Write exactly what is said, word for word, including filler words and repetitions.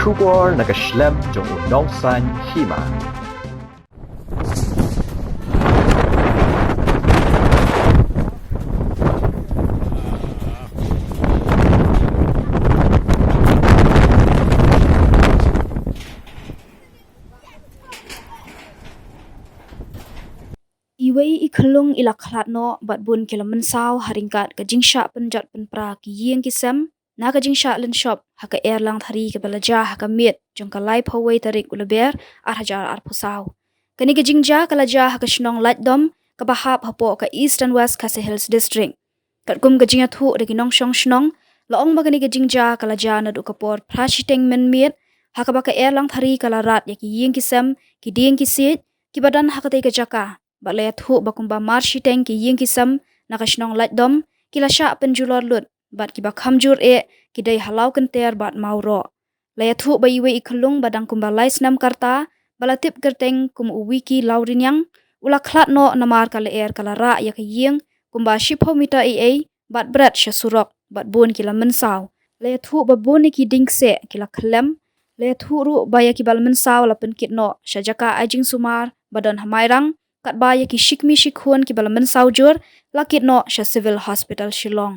Khubor na ka shlem jong u nongsan hima. Iwei i khyllung i la khlad noh bad bun ki la mynsaw ha ryngkat ka jingshah pynjot pynpra ki ïing ki sem na ka jingshah lynshop ha ka er langthari kaba la jia ha ka miet jong ka laiphew wei tarik u Lber ar hajar arphew saw. Kane ka jingjia ka la jia ha ka shnong Laitdom kaba hap hapoh ka East and West Khasi Hills District. Katkum ka jingïathuh da ki nongshong shnong, la ong ba kane ka jingjia ka la jia naduh ka por phra shiteng mynmiet, ha kaba ka er langthari ka la rat ïa ki ïing ki sem, ki dieng ki siej kiba don ha katei ka jaka. Bad la ïathuh ba kumba mar shiteng ki ïing ki sem na ka shnong Laitdom ki la shah pynjulor lut bad kiba kham jur eh ki dei ha Lawkynter bad Mawroh. La ïathuh ba iwei i khyllung ba dang kumba lai snem ka rta, ba la tip kyrteng kum u Wiki Lawriniang, u la khlad noh namar ka lyer ka la rah ïa ka ïing kumba shiphew meter eiei bad bret sha surok bad bun ki la mynsaw. La ïathuh ba bun ïa ki dieng kseh ki la khyllem. La ïathuh ruh ba ïa kiba la mynsaw la pynkit noh sha jaka ai jingsumar ba don ha Mairang, katba ïa ki shi kmie shi khun kiba la mynsaw jur la kit noh sha Civil Hospital Shillong.